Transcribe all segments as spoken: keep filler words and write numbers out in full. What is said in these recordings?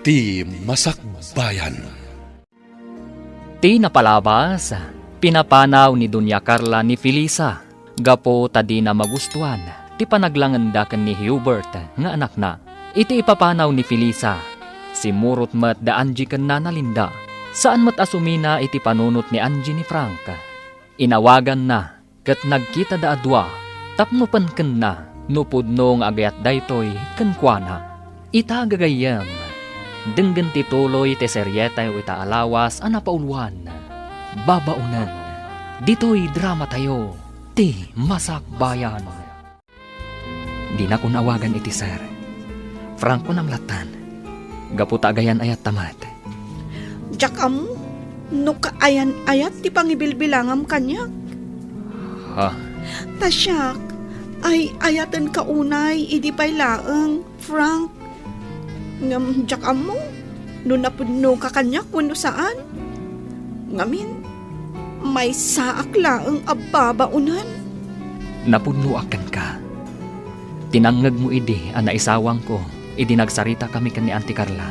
Ti Masakbayan. Ti napalabas, pinapanaw ni Doña Carla ni Felisa gapu ta dina magustuan ti panaglangenda ken ni Hubert nga anakna. Iti ipapanaw ni Felisa, simurot met da Angie ken Nana Linda. Saan met a sumina iti panunot ni Angie ni Frank. Inawaganna ket nagkitada a dua tapno penkenna no pudno nga agayat daytoy kenkuana. Ita gagayyem, denggen ti tuloy ti serietayo ita a lawas a napauluan, Babaonen. Ditoy dramatayo, Ti Masakbayan. Dinakon awagan iti sir. Frank, kunam lattan. Gapu ta agayan-ayatta met. Diak ammo no kaayan-ayat ti pangibilbilangam kaniak. Ha? Ta siak, ay-ayatenka unay idi pay laeng, Frank. Ngem diak ammo no napudnoka kaniak wenno saan. Ngamin, maysaak laeng a babaonen. Napudnoak kenka. Tinangngegmo idi a naisawangko idi nagsaritakami ken ni Auntie Carla.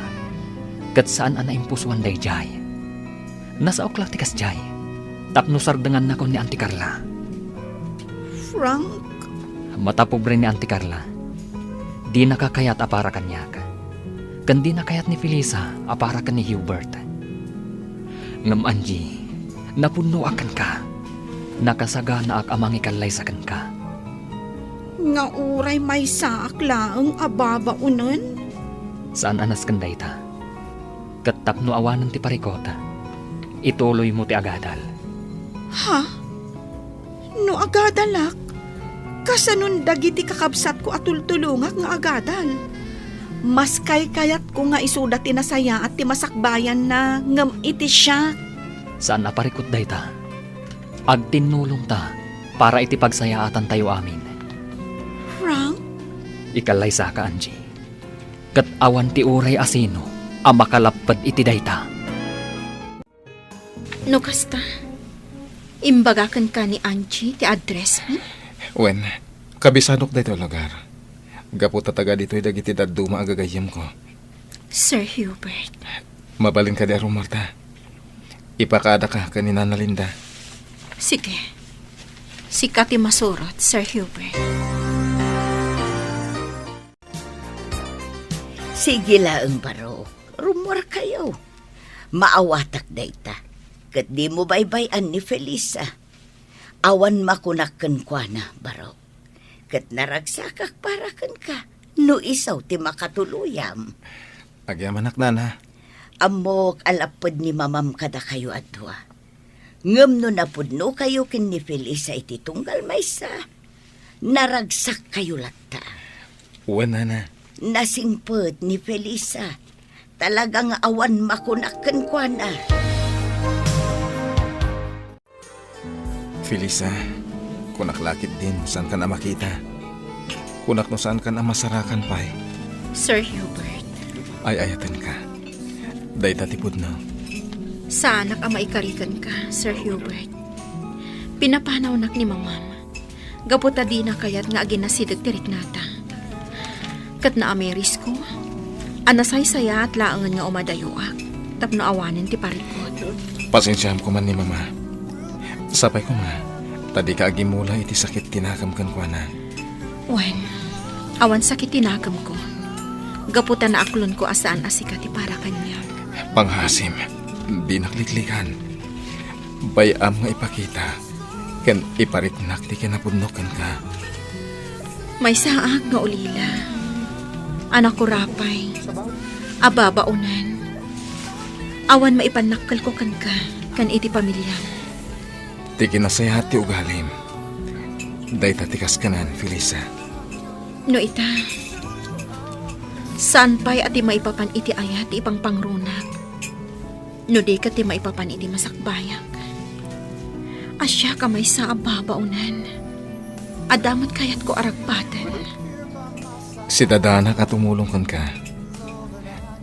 Ket saan a naimpusoan daydiay. Nasaok la ti kasdiay. Tapno sardengannakon ni Auntie Carla. Frank? Matapobre ni Auntie Carla. Dinaka kayat a para kaniak. Ken dina kayat ni Felisa a para ken ni Hubert. Ngem Angie, napudnoak kenka. Nakasaganaak a mangikallaysa kenka. Nga uray maysaak laeng a babaonen? Saan a nasken dayta. Ket tapno awanen ti parikut, ituloymo ti agadal. Ha? No agadalak, kasanon dagiti kakabsatko a tultulongak nga agadal? Mas kaykayatko nga isuda ti nasayaat ti masakbayanna ngem iti siak. Saan a parikut dayta. Agtinnulongta para iti pagsayaatantayo amin. Frank? Ikallaysaka, Angie. Ket awan ti uray a sino a makalapped iti dayta. No kasta, imbaga kenka ni Angie ti addressmo? Wen, kabisanok daytoy lugar. Gapu ta taga ditoy dagiti dadduma a gagayyemko. Sir Hubert. Mabalin kadi a rummuarta? Ipakaadaka ken ni Nana Linda. Sige. Sika ti masurot, Sir Hubert. Sige laeng, barok. Rummuarkayo. Maawatak dayta. Ket dimo baybay-an ni Felisa. Awan makunak kenkuana, barok. Ket naragsakak para kenka no isu ti makatuluyam. Agyamanak, Nana. Ammok a lapped ni Mamam kadakayo a dua. Ngem no napudnokayo ken ni Felisa iti tunggal maysa, naragsakkayo latta. Wen, Nana. Nasingpet ni Felisa. Talaga nga awan makunak kenkuana. Felisa, kunak la ketdin, saankan a makita. Kunak no saankan a masarakan pay. Sir Hubert. Ay-ayatenka. Dayta ti pudno. Saanak a maikari kenka, Sir Hubert. Pinapanawnak ni Mamam. Gapu ta dina kayat nga aginasideg ti riknata. Ket naamirisko a nasaysayaat laengen nga umadayoak tapno awanen ti parikut. Pasensiaam koma ni Mama. Sapay koma ta dika agimmula iti sakit ti nakem kenkuana. Wen, awan sakit ti nakemko. Gapu ta naaklonko a saan a sika ti para kaniak. Pangngaasim, dinak liklikan. Bay-am nga ipakita ken ipariknak ti kinapudno kenka. Maysaak nga ulila. Anak ko, apay. Ababaonan. Awan maipannakkelko kenka ken iti pamiliam. Ti kinasayaat ti ugalim. Dayta ti kaskanan, Felisa. No ita, saan pay a ti maipapan iti ayat ti ipangpangrunak. No di ket ti maipapan iti masakbayak. Siak a maysa a babaonan. Adda met kayatko a ragpaten. Sidadanak a tumulong kenka.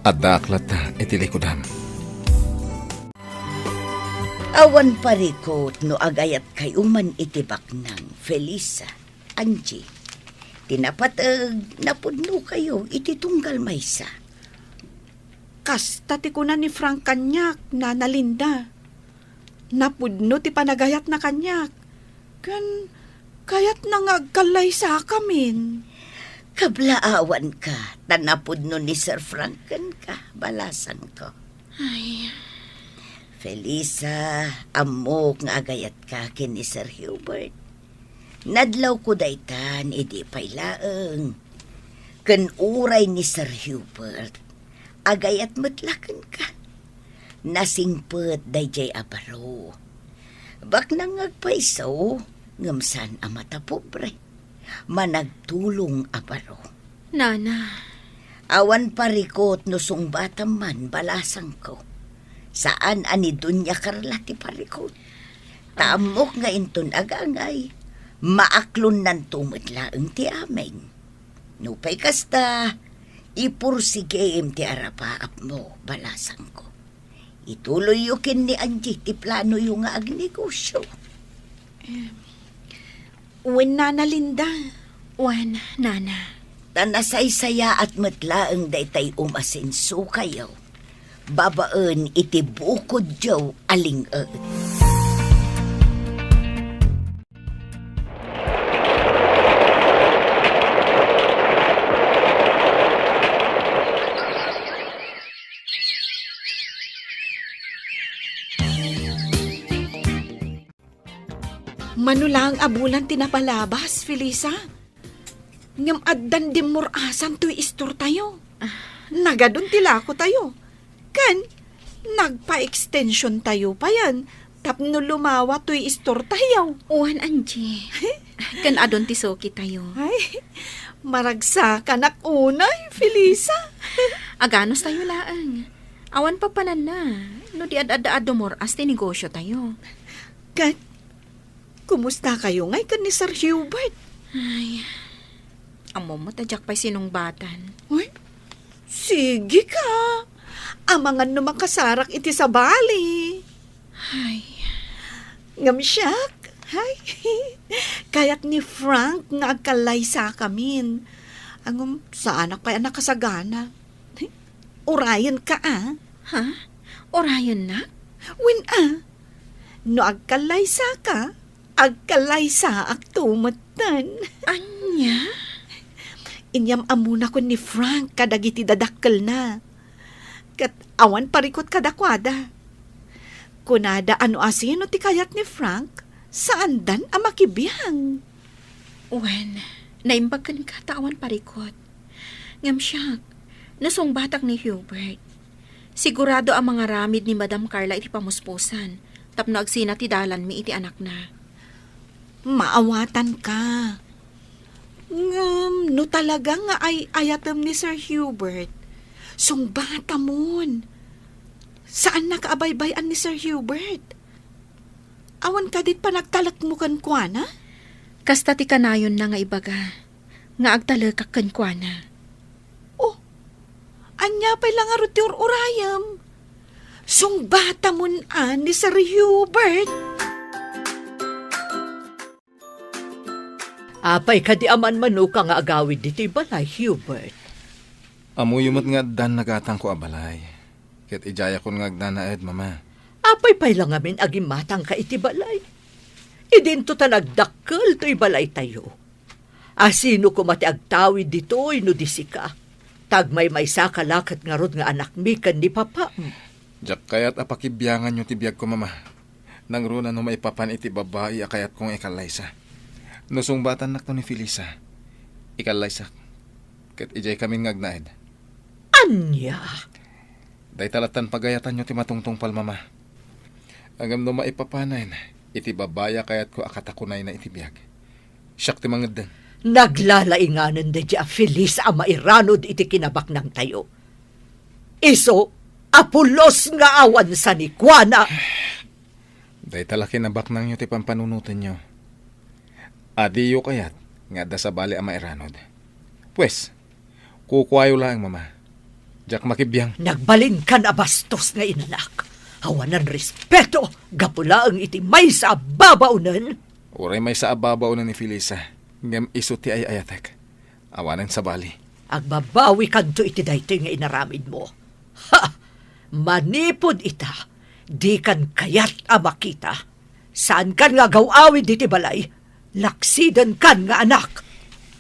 Addaak latta iti likudam. Awan parikut no agayatkayo man iti baknang, Felisa, Angie. Ti napateg, napudnokayo iti tunggal maysa. Kasta ti kuna ni Frank kaniak, Nana Linda. Napudno ti panagayatna kaniak. Ken kayatna nga agkallaysakamin. Kablaawanka, ta napudno ni Sir Frank kenka, balasangko. Ay. Felisa, ammok nga agayatka ken ni Sir Hubert. Nadlawko daytan idi pay laeng. Ken uray ni Sir Hubert, agayat met la kenka. Nasingpet daydiay a baro. Baknang nga agpayso, ngem saan a matapobre. Managtulong a baro. Nana. Awan parikut no sungbatam man, balasangko. Saan a ni Doña Carla ti parikut. Ta ammok nga inton agangay, maaklonnanto met laeng ti amin. Nupay kasta, ipursigim ti arapaapmo, balasangko. Ituloyyo ken ni Angie ti planoyo nga agnegosio. Em, wen, Nana Linda. Wen, Nana. Ta nasaysayaat met laeng daytay umasensokayo babaen iti bukodyo a ling-et. Mano laeng a bulan ti napalabas, Felisa. Ngem addan dimmur-asan toy istortayo. Ah. Nagadun ti lakotayo. Ken, nagpa-extensiontayo payen tapno lumawa toy istortayo. Wen, Angie. Ken adun ti sukitayo. Ay, maragsakanak unay, Felisa. Aganustayo laeng. Awan papananna, no di ad-adda a dumur-as ti negosiotayo. Ket, kumustakayo ngay ken ni Sir Hubert? Ay, ammom met a diak pay sinungbatan. Uy, sige ka. Amangan no makasarak iti sabali. Ay. Ngem siak, ay, kayat ni Frank nga agkallaysakamin. Ngem, saanak pay a nakasagana. Urayenka, a. Ha? Urayennak? Wen, a. No agkallaysaka, agkallaysaakto metten. Ania? Inyam-ammona ken ni Frank kadagiti dadakkelna. Ket awan parikut kadakuada. Kunada a no asino ti kayat ni Frank, saandan a makibiang. Wen, naimbag kenka ta awan parikut. Ngem siak, nasungbatak ni Hubert. Sigurado a mangaramid ni Madam Carla iti pamuspusan tapno agsina ti dalanmi iti anakna. Maawatanka. Ngem no talaga nga ay-ayatem ni Sir Hubert, sungbatamon. Saannaka a baybay-an ni Sir Hubert. Awan kadi panagtalekmo kenkuana? Kasta ti kanayonna nga ibaga nga agtalekak kenkuana. Oh, ania pay la ngarud ti ur-urayem? Sungbatamon a ni Sir Hubert. Apay kadi a manmanoka nga agawid ditoy balay, Hubert? Ammoyo met nga addan nagatangko a balay. Ket idiayakon nga agnanaed, Mama. Apay pay la ngamin a gimmatangka iti balay? Idinto ta nagdakkel toy balaytayo. Asino koma ti agtawid ditoy no di sika? Ta agmaymaysaka la ket ngarud nga anakmi ken ni papam. Diak kayat a pakibianganyo ti biagko, Mama. Nangruna no maipapan iti babai a kayatko nga ikallaysa. No sungbatannakto ni Felisa, ikallaysak. Ket idiay kamin nga agnaed. Ania? Dayta lattan pagayatanyo ti matungtungpal, Mama. Ngem no maipapanen iti babai a kayatko a katakunayna iti biag, siak ti mangeddeng. Naglalainganen daydiay a Felisa a mairanod iti kinabaknangtayo. Isu a pulos nga awan sanikuana. Dayta la kinabaknangyo ti pampanunotenyo. Adiyo kayat nga adda sabali a mairanod. Pues, kukuayo laeng, Mama. Diak makibiang. Nagbalinkan a bastos nga innak. Awanan respeto gapu laeng iti maysa a babaonen. Uray maysa a babaonen ni Felisa, ngem isu ti ay-ayatek. Awanen sabali. Agbabawikanto iti daytoy nga inaramidmo. Ha! Manipud ita, dikan kayat a makita. Saankan nga agaw-awid iti balay. Laksidenkan nga anak.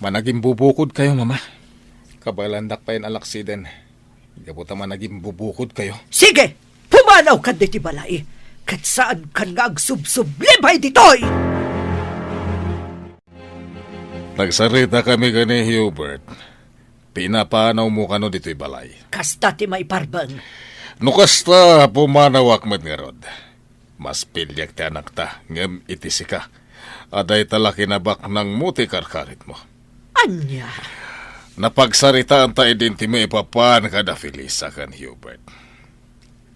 Managimbubukodkayo, Mama. Kabaelandak payen a laksiden. Gapu ta managimbubukodkayo. Sige! Pumanawkan ditoy balay. Ket saankan nga agsubsubli pay ditoy! Nagsaritakami ken ni Hubert. Pinapanawmo kano ditoy balay? Kasta ti maiparbeng. No kasta, pumanawak met ngarud. Maspiliak ti anakta, ngem iti sika, adda ita la kinabaknangmo ti karkaritmo. Ania? Napagsaritaanta idin ti maipapan kada Felisa ken Hubert.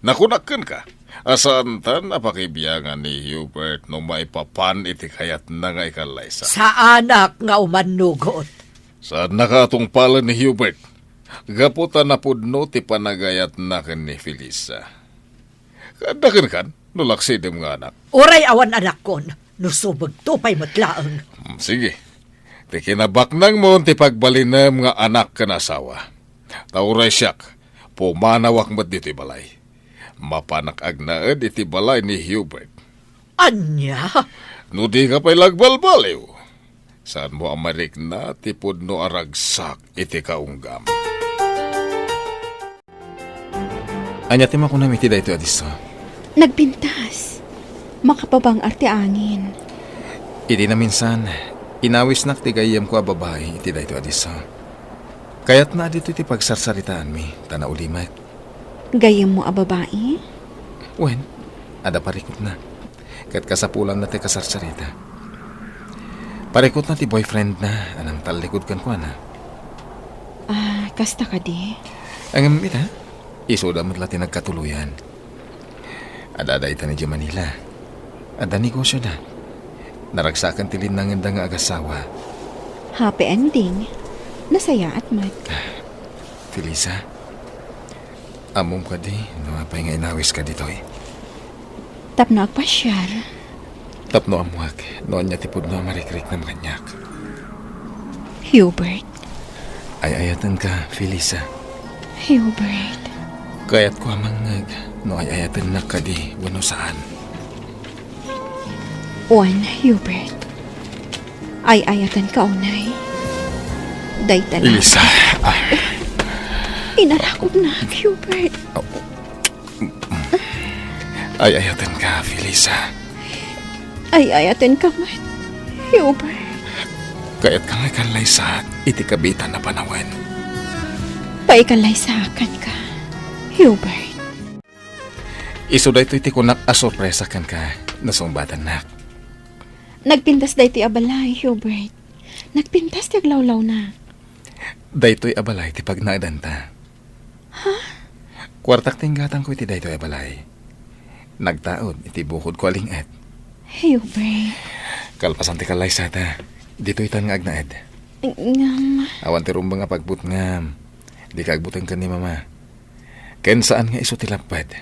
Nakunak kenka a saantan a pakibiangan ni Hubert no maipapan iti kayatna nga ikallaysa. Saanak nga umannugot. Saannaka a tungpalen ni Hubert, gapu ta napudno ti panagayatna ken ni Felisa. Kaadda kenkan no laksidem nga anak. Uray awan anakkon, no subegto pay met laeng. Hmm, sige. Ti kinabaknangmo ti pagbalinem nga anak ken asawa. Ta uray siak, pumanawak met ditoy balay. Mapanak agnaed iti balay ni Hubert. Ania? No dika pay la agbalbaliw, saanmo a marikna ti pudno a ragsak iti kaunggam. Ania ti makunam iti daytoy a disso? Nagpintas. Makapabang-ar ti angin. Idi naminsan, inawisnak ti gayyemko a babai iti daytoy a disso. Kayatna a ditoy ti pagsarsaritaanmi, ta naulimek. Gayyemmo a babai? Wen, adda parikutna. Ket kasapulanna ti kasarsarita. Parikutna ti boyfriendna a nangtallikud kenkuana. Ah, kasta kadi? Ngem ita, isuda met la ti nagkatuloyan. Adda dayta idiay Manila. Adda negosioda. Naragsaken ti linnangenda nga agasawa. Happy ending. Nasayaat met. Felisa, ammom kadi no apay nga inawiska ditoy? Tapno agpasiar. Tapno ammuak no ania ti pudno a marikriknam kaniak. Hubert. Ay-ayatenka, Felisa. Hubert. Kayatko a mangngeg no ay-ayatennak kadi wenno saan. Wen, Hubert. Ay-ayatenka unay. Dayta la. Felisa. Ah. Inarakupnak, Hubert. Ay-ayatenka, Felisa. Ay-ayatenka met, Hubert. Kayatka nga ikallaysaak iti kabiitan a panawen. Paikallaysaak kenka, Hubert. Isu daytoy ti kunak a sorpresa kenka, nasungbatannak. Nagpintas daytoy a balay, Hubert. Nagpintas ti aglawlawna. Daytoy a balay ti pagnaedanta. Ha? Kuartak ti inggatangko iti daytoy a balay. Nagtaud iti bukodko a ling-et. Hubert. Kalpasan ti kallaysata, ditoytan nga agnaed. Ngem. Awan ti rumbeng a pagbutngam. Dika agbuteng ken ni Mama. Ken saan nga isu ti lapped.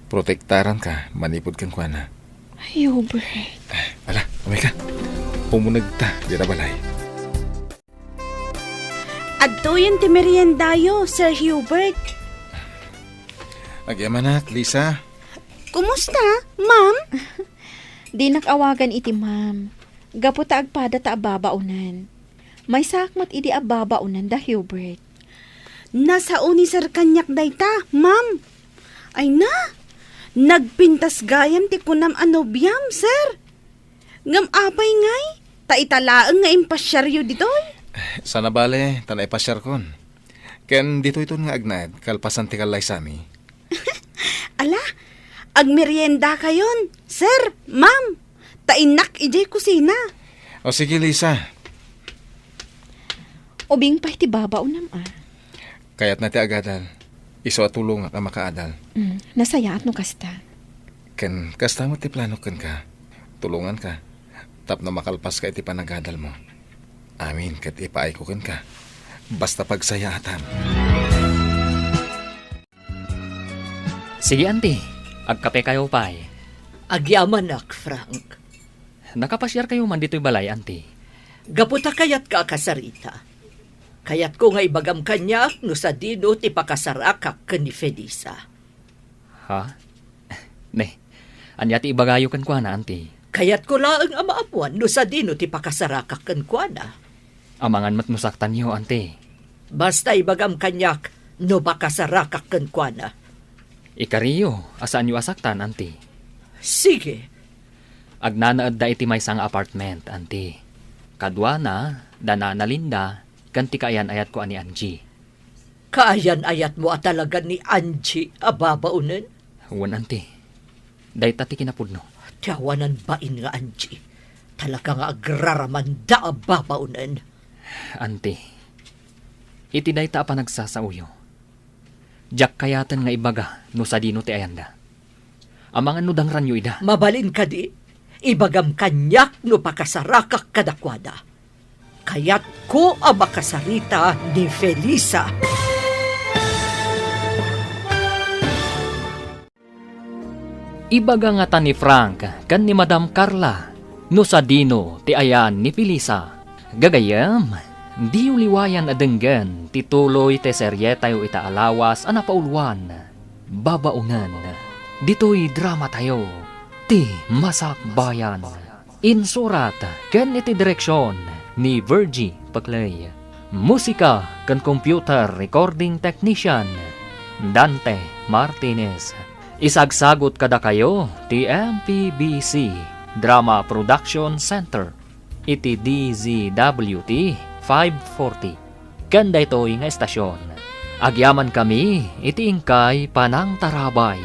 Protektaranka manipud kenkuana. Hubert. Ala, umayka. Umunegta dita balay. Adtoyen ti meriendayo, Sir Hubert. Agyamanak, Lisa. Kumusta, ma'am? Dinak awagan iti ma'am. Gapu ta agpada ta ababaonan. Maysaak met idi ababaonan da Hubert. Nasao ni Sir kaniak dayta, ma'am. Ay na, nagpintas gayam ti kunam a nobiam, Sir. Ngem apay ngay, ta ita laeng nga impasiaryo ditoy? Sana bale, ta naipasiarkon. Ken ditoyton nga agnaed, kalpasan ti kallaysami. Ala, agmeriendakayon, sir, ma'am. Ta innak idiay kusina. O sige, Lisa. Ubing pay ti babaonam, a. Kayatna ti agadal. Isu a tulongak a makaadal. Mm, nasayaat no kasta. Ken kasta met ti planok kenka. Tulonganka tapno makalpaska iti panagadalmo. Amin ket ipaayko kenka. Basta pagsayaatam. Sige, anti. Agkapekayo pay. Agyamanak, Frank. Nakapasiarkayo man ditoy balay, anti? Gapu ta kayatka a kasarita. Kayatko nga ibagam kaniak no sadino ti pakasarakak ken ni Felisa. Ha? Ne, ania ti ibagayo kenkuana, Auntie? Kayatko laeng a maammuan no sadino ti pakasarakak kenkuana. Amangan met no saktanyo, Auntie. Basta ibagam kaniak no pakasarakak kenkuana. Ikariyo a saanyo a saktan, Auntie. Sige. Agnanaedda iti maysa nga apartment, Auntie. Kaduana, da Nana Linda, ken ti kaayan-ayatko a ni Angie. Kaayan-ayatmo a talaga ni Angie a babaonen? Wen, Auntie. Dayta ti kinapudno. Ti awanan bain nga Angie. Talaga nga agraramanda a babaonen. Auntie, iti dayta a panagsasaoyo, diak kayaten nga ibaga no sadino ti ayanda. Amangan no dangranyo ida. Mabalin kadi, ibagam kaniak no pakasarakak kadakuada. Kayatko a makasarita ni Felisa. Ibaga ngata ni Frank ken ni Madam Carla no sadino ti ayan ni Felisa. Gagayyem, diyo liwayan a denggen ti tuloy ti serietayo ita a lawas a napauluan, Babaonen, ditoy dramatayo, Ti Masakbayan. Insurat ken iti direksion ni Virgie Paclay. Musika ken computer recording technician, Dante Martinez. Isagsagut kadakayo ti M P B C Drama Production Center iti D Z W T five forty. Ken daytoy nga estasion, agyamankami iti inkay panangtarabay.